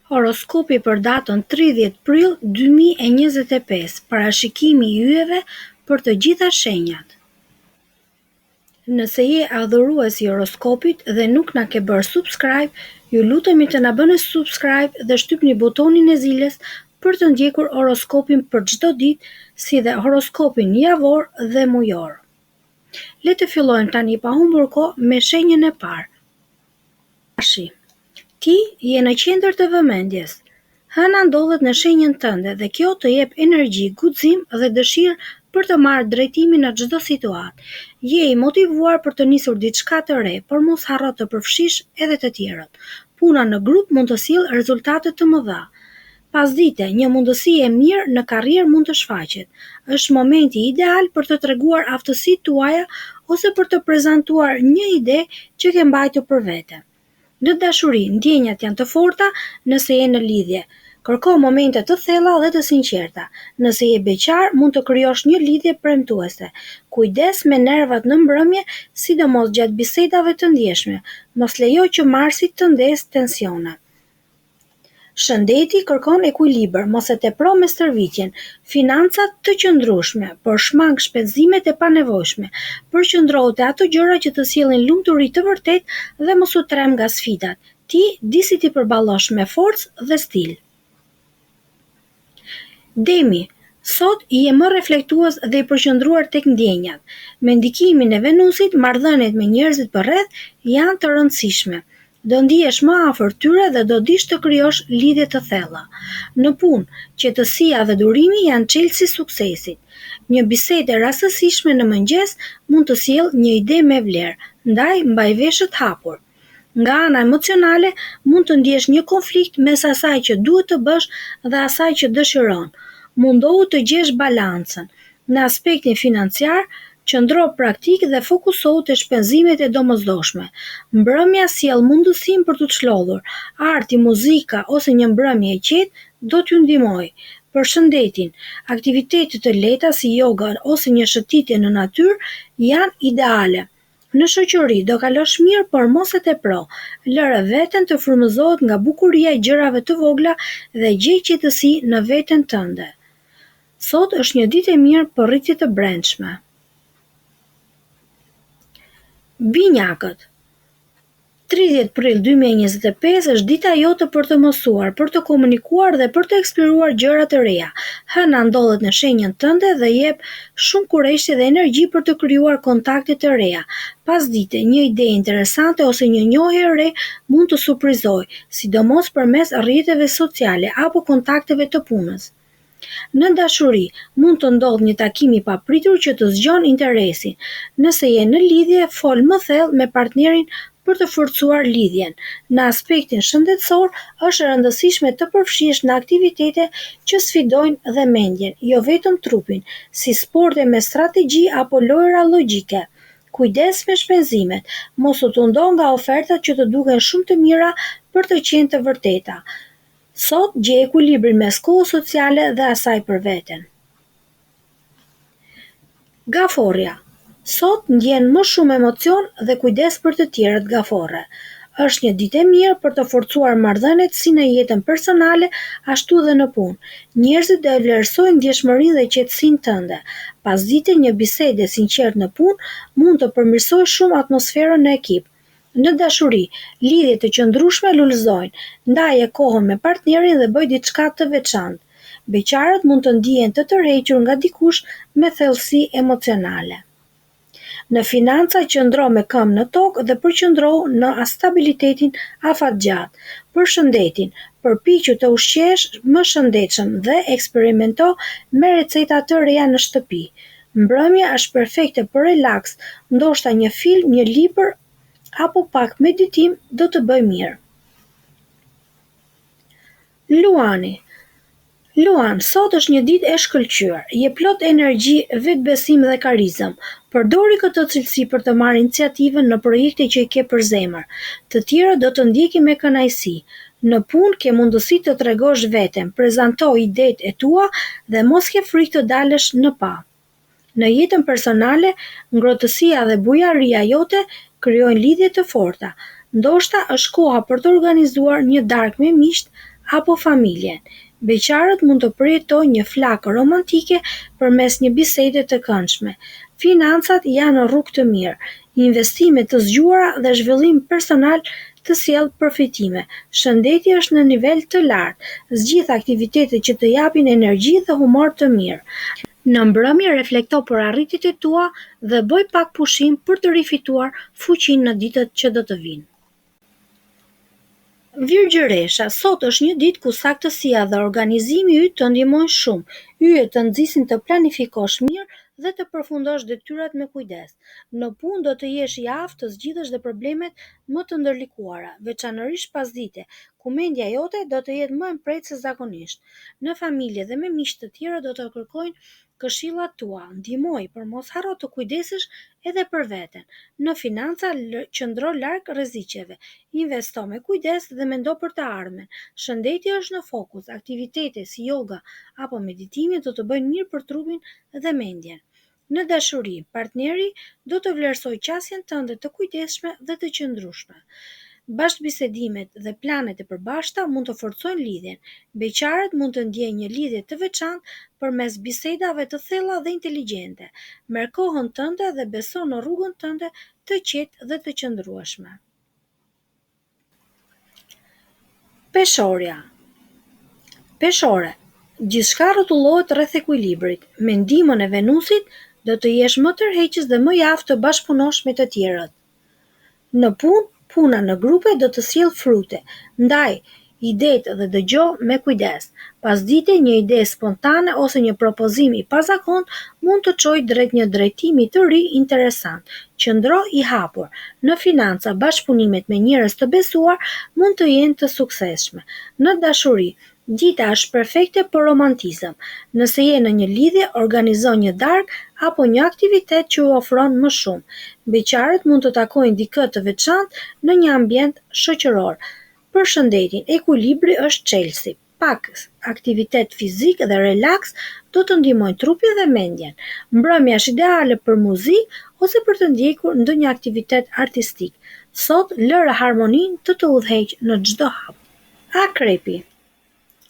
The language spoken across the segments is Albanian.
Horoskopi për datën 30 prill 2025, parashikimi i yjeve për të gjitha shenjat. Nëse je adhurues i horoskopit dhe nuk na ke bërë subscribe, ju lutemi të na bëni subscribe dhe shtypni butonin e ziles për të ndjekur horoskopin për çdo ditë, si dhe horoskopin javor dhe mujor. Le të fillojmë tani pa humbur kohë me shenjën e parë. Dashi. Ti je në qendër të vëmendjes. Hëna ndodhet në shenjën tënde dhe kjo të jep energji, guxim dhe dëshirë për të marrë drejtimin në çdo situatë. Je i motivuar për të nisur diçka të re, por mos harro të përfshish edhe të tjerët. Puna në grup mund të sjellë rezultate të mëdha. Pasdite, një mundësi e mirë në karrierë mund të shfaqet. Është momenti ideal për të treguar aftësitë tuaja ose për të prezantuar një ide që ke mbajtur për vete. Në dashuri, ndjenjat janë të forta nëse je në lidhje. Kërko momente të thella dhe të sinqerta. Nëse je beqar, mund të krijosh një lidhje premtuese. Kujdes me nervat në mbrëmje, sidomos gjatë bisedave të ndjeshme. Mos lejo që Marsi të ndezë tensione. Shëndeti kërkon ekuilibër, mos e tepro me stërvitjen. Financat të qëndrueshme, por shmang shpenzimet e panevojshme. Përqendrohu te ato gjëra që të sjellin lumturi të vërtetë dhe mos u tremb nga sfidat. Ti di si t'i përballosh me forcë dhe stil. Demi, Sot je më reflektues dhe i përqendruar tek ndjenjat. Me ndikimin e Venusit, marrëdhëniet me njerëzit përreth janë të rëndësishme. Do ndihesh më afër tyre dhe do dish të krijosh lidhje të thella. Në punë, qetësia dhe durimi janë çelësi i suksesit. Një bisedë e rastësishme në mëngjes mund të sjellë një ide me vlerë, ndaj mbaj veshët hapur. Nga ana emocionale, mund të ndjesh një konflikt mes asaj që duhet të bësh dhe asaj që dëshiron. Mundohu të gjesh balancën. Në aspektin financiar, qëndro praktik dhe fokusohu te shpenzimet e domosdoshme. Mbrëmja sjell mundësinë për t'u çlodhur. Arti, muzika ose një mbrëmje e qetë do t'ju ndihmojë. Për shëndetin, aktivitete të lehta si yoga ose një shëtitje në natyrë janë ideale. Në shoqëri do kalosh mirë por mos e tepro, lëre veten të frymëzohet nga bukuria e gjërave të vogla dhe gjej qetësi në veten tënde. Sot është një ditë e mirë për rritje të brendshme. Binjakët. 30 prill 2025 është dita jote për të mësuar, për të komunikuar dhe për të eksploruar gjëra të reja. Hëna ndodhet në shenjën tënde dhe jep shumë kureshtje dhe energji për të krijuar kontakte të reja. Pasdite, një ide interesante ose një njohje e re mund të surprizojë, sidomos përmes rrjeteve sociale apo kontakteve të punës. Në dashuri, mund të ndodhë një takim i papritur që të zgjon interesin. Nëse je në lidhje, fol më thellë me partnerin për të forcuar lidhjen. Në aspektin shëndetësor, është e rëndësishme të përfshihesh në aktivitete që sfidojnë dhe mendjen, jo vetëm trupin, si sporte me strategji apo lojëra logjike. Kujdes me shpenzimet, mos u tundo nga ofertat që të duken shumë të mira për të qenë të vërteta. Sot gjej ekuilibrin mes kohës sociale dhe asaj për veten. Gaforrja Sot ndjen më shumë emocion dhe kujdes për të tjerët Gaforre. Është një ditë e mirë për të forcuar marrëdhëniet si në jetën personale ashtu dhe në punë. Njerëzit do e vlerësojnë ndjeshmërinë dhe qetësinë tënde. Pasdite një bisedë e sinqertë në punë mund të përmirësojë shumë atmosferën në ekip. Në dashuri, lidhje të qëndrueshme lulëzojnë, ndaje kohën me partnerin dhe bëj diçka të veçantë. Beqarët mund të ndihen të tërhequr nga dikush me thellësi emocionale. Në financa qëndro me këmbë në tokë dhe përqendrohu në stabilitetin afatgjatë. Për shëndetin, përpiqu të ushqehesh më shëndetshëm dhe eksperimento me receta të reja në shtëpi. Mbrëmja është perfekte për relaks, ndoshta një film, një libër apo pak meditim do të bëjë mirë. Luani Luan, sot është një ditë e shkëlqyer. Je plot energji, vetëbesim dhe karizëm. Përdori këto cilësi për të marrë iniciativën në projekte që i ke për zemër. Të tjerët do të ndjekin me kënaqësi. Në punë ke mundësi të tregosh veten, prezanto idetë e tua dhe mos ke frikë të dalësh në pah. Në jetën personale, ngrohtësia dhe bujaria jote krijojnë lidhje të forta. Ndoshta është koha për të organizuar një darkë me miqtë apo familjen. Beqarët mund të përjetojnë një flakë romantike përmes një bisede të këndshme. Financat janë në rrugë të mirë. Investime të zgjuara dhe zhvillim personal të sjell përfitime. Shëndeti është në nivel të lartë. Zgjidh aktivitete që të japin energji dhe humor të mirë. Në mbrëmje reflekto për arritjet e tua dhe bëj pak pushim për të rifituar fuqinë në ditët që do të vijnë. Virgjëresha, sot është një ditë ku saktësia dhe organizimi yt të ndihmojnë shumë. Yjet të nxisin të planifikosh mirë dhe të përfundosh detyrat me kujdes. Në punë do të jesh i aftë të zgjidhësh dhe problemet më të ndërlikuara, veçanërisht pasdite, ku mendja jote do të jetë më e mprehtë se zakonisht. Në familje dhe me miq të tjerë do të kërkojnë këshillat tua. Ndihmoj, por mos harro të kujdesesh edhe për veten. Në financa qëndro larg rreziqeve. Investo me kujdes dhe mendo për të ardhmen. Shëndeti është në fokus. Aktivitete si yoga apo meditimi do të bëjnë mirë për trupin dhe mendjen. Në dashuri, partneri do të vlerësojë qasjen tënde të kujdesshme dhe të qëndrueshme. Bashkëbisedimet dhe planet e përbashkëta mund të forcojnë lidhjen. Beqarët mund të ndjejnë një lidhje të veçantë përmes bisedave të thella dhe inteligjente. Merr kohën tënde dhe beso në rrugën tënde të qetë dhe të qëndrueshme. Peshorja Peshore, gjithçka rrotullohet rreth ekuilibrit. Me ndihmën e Venusit do të jesh më tërheqës dhe më i aftë të bashkëpunosh me të tjerët. Në punë, puna në grupe do të sjellë frute. Ndaj idetë dhe dëgjo me kujdes. Pasdite, një ide spontane ose një propozim i pazakontë mund të çojë drejt një drejtimi të ri interesant. Qëndro i hapur. Në financa, bashkëpunimet me njerëz të besuar mund të jenë të suksesshme. Në dashuri, dita është perfekte për romantizëm. Nëse je në një lidhje, organizo një darkë apo një aktivitet që ju ofron më shumë. Beqarët mund të takojnë dikë të veçantë në një ambient shoqëror. Për shëndetin, ekuilibri është çelësi. Pak aktivitet fizik dhe relaks do të ndihmojnë trupin dhe mendjen. Mbrëmja është ideale për muzikë ose për të ndjekur ndonjë aktivitet artistik. Sot lëre harmoninë të të udhëheqë në çdo hap. Akrepi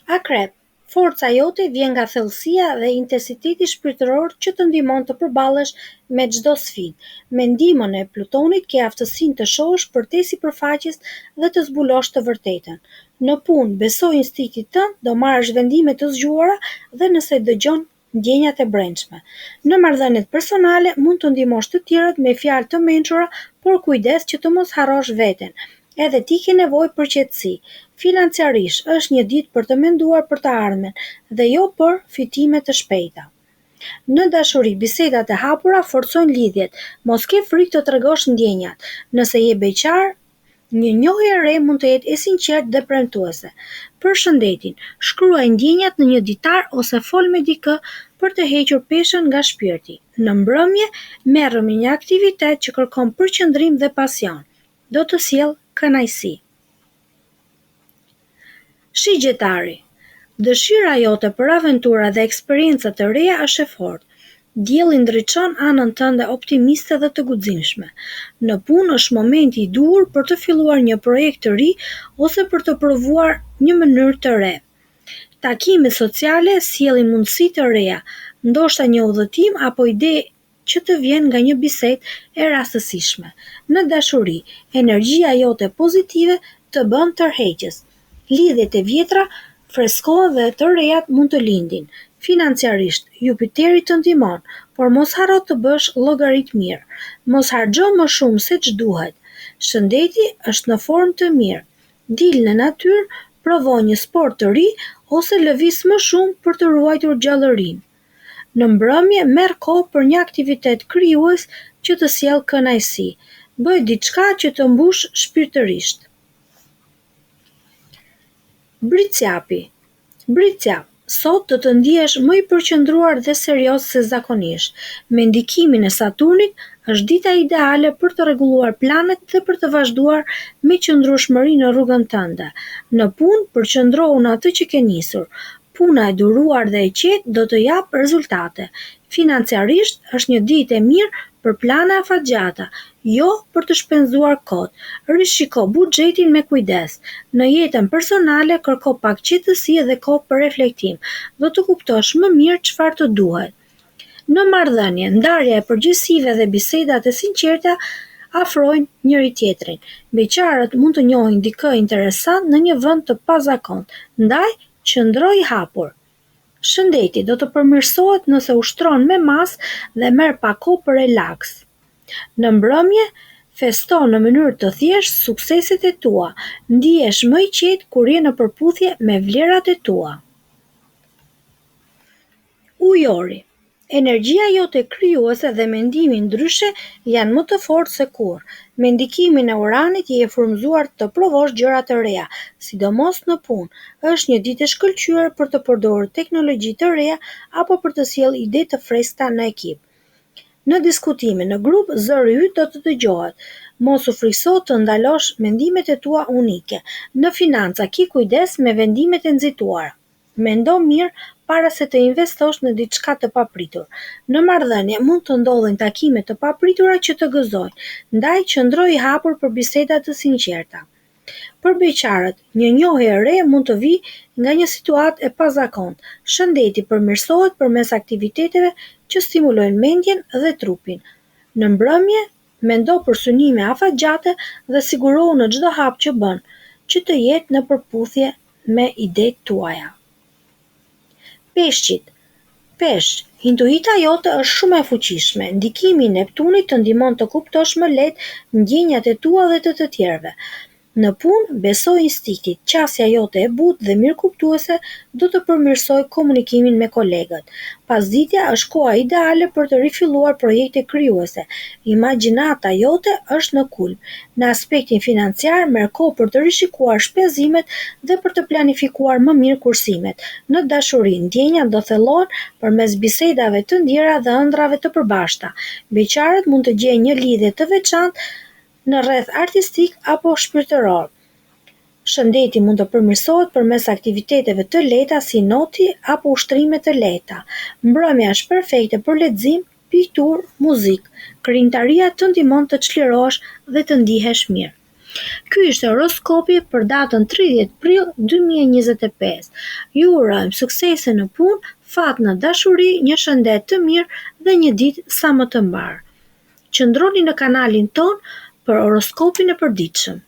Akrep, Forca jote vjen nga thellësia dhe intensiteti shpirtëror që të ndihmon të përballesh me çdo sfidë. Me ndihmën e Plutonit ke aftësinë të shohësh përtej sipërfaqes dhe të zbulosh të vërtetën. Në punë, beso instinktit tënd, do marrësh vendime të zgjuara dhe nëse dëgjon ndjenjat e brendshme. Në marrëdhëniet personale mund të ndihmosh të tjerët me fjalë të mençura, por kujdes që të mos harrosh veten. Edhe ti ke nevojë për qetësi. Financiarisht është një ditë për të menduar për të ardhmen dhe jo për fitime të shpejta. Në dashuri, bisedat e hapura forcojnë lidhjet. Mos ke frikë të tregosh ndjenjat. Nëse je beqar, një njohje e re mund të jetë e sinqertë dhe premtuese. Për shëndetin, shkruaj ndjenjat në një ditar ose fol me dikë për të hequr peshën nga shpirti. Në mbrëmje, merru me një aktivitet që kërkon përqendrim dhe pasion. Do të sjellë kënaqësi. Shigjetari, Dëshira jote për aventura dhe eksperienca të reja është e fortë. Dielli ndriçon anën tënde optimiste dhe të guximshme. Në punë është momenti i duhur për të filluar një projekt të ri ose për të provuar një mënyrë të re. Takimet sociale sjellin mundësi të reja, ndoshta një udhëtim apo ide që të vjen nga një bisedë e rastësishme. Në dashuri, energjia jote pozitive të bën tërheqës. Lidhjet e vjetra freskohen dhe të rejat mund të lindin. Financiarisht, Jupiteri të ndihmon, por mos harro të bësh llogaritë mirë. Mos harxho më shumë se ç'duhet. Shëndeti është në formë të mirë. Dil në natyrë, provo një sport të ri ose lëviz më shumë për të ruajtur gjallërinë. Në mbrëmje, merr kohë për një aktivitet krijues që të sjell kënaqësi. Bëj diçka që të mbush shpirtërisht. Bricjapi Bricjap, sot do të ndihesh më i përqendruar dhe serioz se zakonisht. Me ndikimin e Saturnit, është dita ideale për të rregulluar planet dhe për të vazhduar me qëndrueshmëri në rrugën tënde. Në punë, përqendrohu në atë që ke nisur. Puna e duruar dhe e qetë do të japë rezultate. Financiarisht, është një ditë e mirë për plane afatgjata. jo për të shpenzuar kot. Rishiko buxhetin me kujdes. Në jetën personale kërko pak qetësi dhe kohë për reflektim. Do të kuptosh më mirë çfarë të duhet. Në marrëdhënie, ndarja e përgjegjësive dhe bisedat e sinqerta afrojnë njëri-tjetrin. Beqarët mund të njohin dikë interesant në një vend të pazakontë, ndaj qëndro i hapur. Shëndeti do të përmirësohet nëse ushtron me masë dhe merr pak kohë për relaks. Në mbrëmje, festo në mënyrë të thjeshtë sukseset e tua. Ndihesh më i qetë kur je në përputhje me vlerat e tua. Ujori Energjia jote krijuese dhe mendimi ndryshe janë më të fortë se kurrë. Me ndikimin e Uranit je i frymëzuar të provosh gjëra të reja, sidomos në punë. Është një ditë e shkëlqyer për të përdorur teknologji të reja apo për të sjellë ide të freskëta në ekip. Në diskutime në grup, zëri yt do të dëgjohet. Mos u frikëso të ndalosh mendimet e tua unike. Në financa, ki kujdes me vendimet e nxituara. Mendo mirë para se të investosh në diçka të papritur. Në marrëdhënie mund të ndodhin takime të papritura që të gëzojnë, ndaj qëndro i hapur për biseda të sinqerta. Për beqarët, një njohje e re mund të vijë nga një situatë e pazakontë. Shëndeti përmirësohet përmes aktiviteteve që stimulojnë mendjen dhe trupin. Në mbrëmje, mendo për synime afatgjate dhe sigurohu në çdo hap që bën, që të jetë në përputhje me idetë tuaja. Peshqit Peshq, intuita jote është shumë e fuqishme. Ndikimi i Neptunit të ndihmon të kuptosh më lehtë ndjenjat e tua dhe të të tjerëve. Në punë, besoji instinktit, qasja jote e butë dhe mirëkuptuese do të përmirësojë komunikimin me kolegët. Pasditja është koha ideale për të rifilluar projekte krijuese. Imagjinata jote është në kulm. Në aspektin financiar, merr kohë për të rishikuar shpenzimet dhe për të planifikuar më mirë kursimet. Në dashuri, ndjenjat do thellohen përmes bisedave të ndjera dhe ëndrrave të përbashkëta. Beqarët mund të gjejnë një lidhje të veçantë në rreth artistik apo shpirtëror. Shëndeti mund të përmirësohet përmes aktiviteteve të lehta si noti apo ushtrime të lehta. Mbrëmja është perfekte për lexim, pikturë, muzikë. Krijimtaria të ndihmon të çlirohesh dhe të ndihesh mirë. Ky ishte horoskopi për datën 30 prill 2025. Ju urojmë suksese në punë, fat në dashuri, një shëndet të mirë dhe një ditë sa më të mbarë. Qëndroni në kanalin tonë për horoskopin e përditshëm.